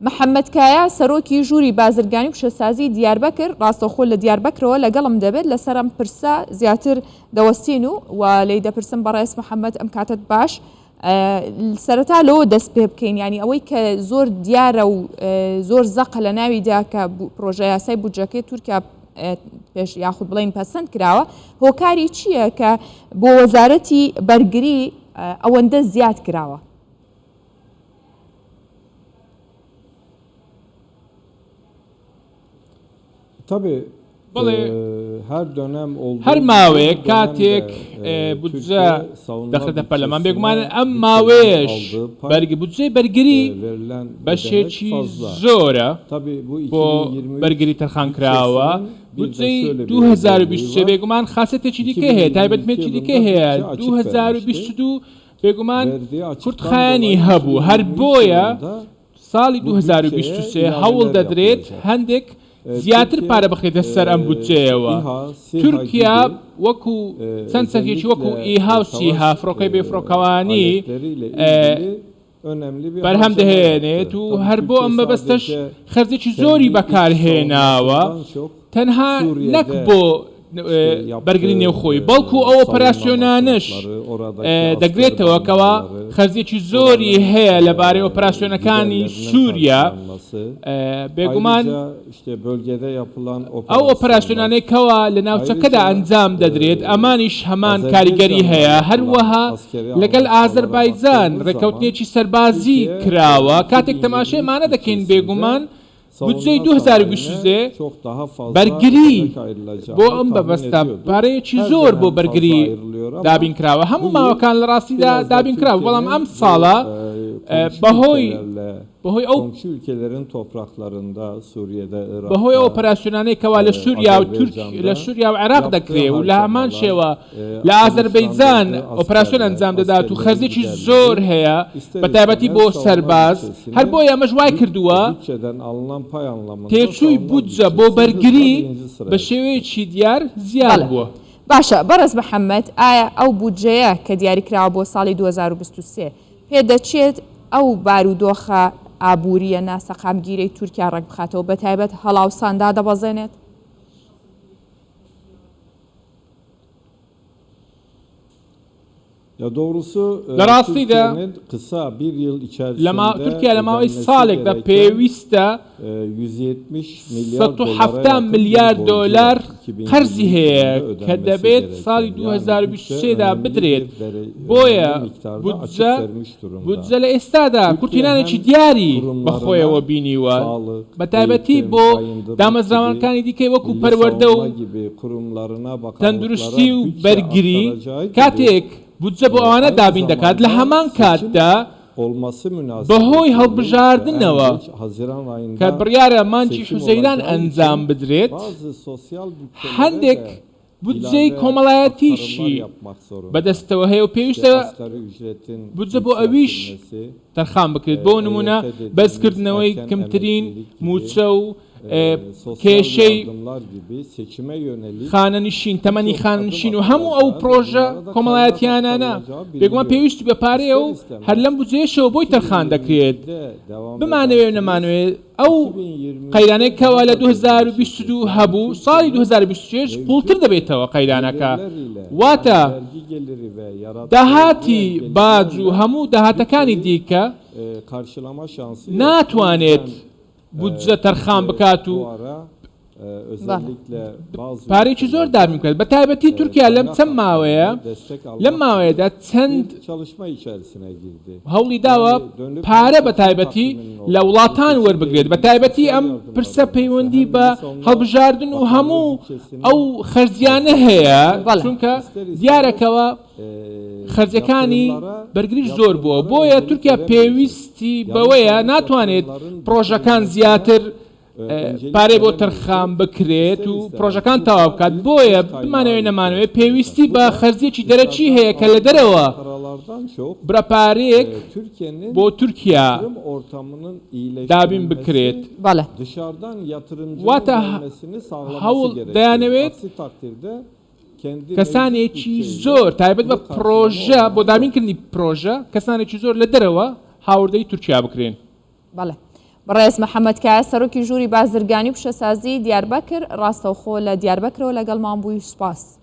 محەمەد کایا، سەرۆکی ژووری بازرگانی و پیشەسازی دیاربەکر، ڕاستەوخۆ لە دیاربەکرەوە لەگەڵم دەبێت، لەسەر ئەم پرسە زیاتر دەوەستین و و لێی دەپرسم بەڕێز محەمەد ئەم کاتەت باش. سەرەتا لەوە دەست پێ بکەین یانی ئەوەی کە زۆر دیارە و زۆر زەقە لە ناویدا کە پرۆژە یاسای بودجەکەی تورکیا پێش یاخود بڵین پەسەند کراوە هۆکاری چییە کە بۆ وەزارەتی بەرگری ئەوەندە زیاد کراوە؟ بەڵێ، هەر ماوەیەک کاتێک بودجە دەخرێتە پەرلەمان، بێگومان ئەم ماوەیەش بودجەی بەرگری بەشێکی زۆرە بۆ بەرگری تەرخانکراوە. بودجەی 2023 بێگومان خاسێتێکی دیکەی هەیە، تایبەتمەندیی دیکەی هەیە، 2022 بێگومان کورتخایەنی هەبوو، هەر بۆیە ساڵی 2023 هەوڵ دەدرێت هەندێک زیاتر پارە بخرێتە سەر ئەم بودجەیەوە. تورکیا وەکو چەند چەکێکی وەکو ئیها و سیها، فڕۆکەی بێفڕۆکەوانی، بەرهەم دەهێنێت و هەر بۆ ئەم مەبەستەش خەرجێکی زۆری بەکارهێناوە، تەنها نەک بۆ بەرگری نێوخۆی، بەڵکو ئەو ئۆپەراسیۆنانەش دەگرێتەوە کەوا خەرجیەکی زۆری هەیە لەبارەی ئۆپەراسیۆنەکانی سووریا، بێگومان ئەو ئۆپەراسیۆنانەی کەوا لە ناوچەکەدا ئەنجام دەدرێت ئەمانیش هەمان کاریگەری هەیە، هەروەها لەگەل ئازەربایجان رێککەوتنێکی سەربازی کراوە، کاتێک تەماشای ئەمانە دەکەین بێگومان بودجەی 2023 بەرگری بۆ ئەم مەبەستە پارەیەکی زۆر بۆ بەرگری دابین کراوە، هەموو ماوەکان لە ڕاستیدا دابین کراوە، بەڵام ئەم ساڵە بەهۆی بەهۆی ئەو بەهۆی ئەو ئۆپەراسیۆنانەی کەوا لە سووریا و تورک لە سووریا و عێراق دەکرێ و لە هەمان شێوە لە ئازەربەیجان ئۆپەراسیۆن ئەنجام دەدات و خەرجێکی زۆر هەیە بە تایبەتی بۆ سەرباز، هەر بۆیە ئەمەش وای کردووە تێچووی بودجە بۆ بەرگری بە شێوەیەکی دیار زیاد بووە. باشە بەڕێز محەمەد ئایا ئەو بودجەیە کە دیاریکراوە بۆ ساڵی 2023 پێدەچێت ئەو بارودۆخە ئابوورییە ناسەقامگیرەی تورکیا ڕێکبخاتەوە بەتایبەت هەڵاوسان دادەبەزێنێت؟ لە ڕاستیدا تورکیا لە ماوەی ساڵێکدا پێویستە 170 ملیار دۆلار قەرزی هەیە کە دەبێت ساڵی 2023 دا بدرێت، بۆیە بودجە بودجە لە ئێستادا کورتهێنانێکی دیاری بەخۆیەوە بینیوە، بەتایبەتی بۆ دامەزراوەکانی دیکەی وەکو پەروەردە و تەندروستی و بەرگری، کاتێک بودجە بۆ ئەوانە دابین دەکات، لە هەمان کاتدا بەهۆی هەڵبژاردنەوە کە بڕیارە مانگی حوزەیران ئەنجام بدرێت، هەندێک بودجەی کۆمەڵایەتیشی بەدەستەوە هەیە و پێویستە بودجە بۆ ئەویش تەرخان بکرێت، بۆ نموونە بەرزکردنەوەی کەمترین مووچە و کێشەی خانەنشین، تەمەنی خانەنشین و هەموو ئەو پرۆژە کۆمەڵایەتیانانە بێگومان پێویستی بە پارەیە و هەر لەم بودجەیەشەوە بۆی تەرخان دەکرێت، بمانەوێ و نەمانەوێ. ئەو قەیرانەی کەوا لە 2022 هەبوو ساڵی 2026 قوڵتر دەبێتەوە قەیرانەکە، واتە داهاتی باج و هەموو داهاتەکانی دیکە ناتوانێت بودجە تەرخان بکات و پارەیەکی زۆر دابین بکات بە تایبەتی تورکیا لەم چەند ماوەیە لەم ماوەیەدا چەند هەوڵی داوە پارە بە تایبەتی لە وڵاتان وەربگرێت بە تایبەتی ئەم پرسە پەیوەندی بە هەڵبژاردن و هەموو ئەو خەرجیانە هەیە چونکە دیارەکەوە خەرجەکانی بەرگریش زۆر بووە بۆیە تورکیا پێویستی بەوەیە ناتوانێت پرۆژەکان زیاتر پارەی بۆ تەرخان بکرێت و پرۆژەکان تەواو بکات، بۆیە بمانەوێ نەمانەوێ پێویستی بە خەرجیەکی دەرەکی هەیە کە لە دەرەوە بڕە پارەیەک بۆ تورکیا دابین بکرێت، واتە هەوڵ دەیانەوێت کەسانێکی زۆر تایبەت بە پرۆژە بۆ دابینکردنی پرۆژە کەسانێکی زۆر لە دەرەوە هاوردەی تورکیا بکرێن. بەڵێ. بەڕێز محەمەد کایە سەرۆکی ژووری بازرگانی و پیشەسازی دیاربەکر ڕاستەوخۆ لە دیاربەکرەوە لەگەڵمان بووی سوپاس.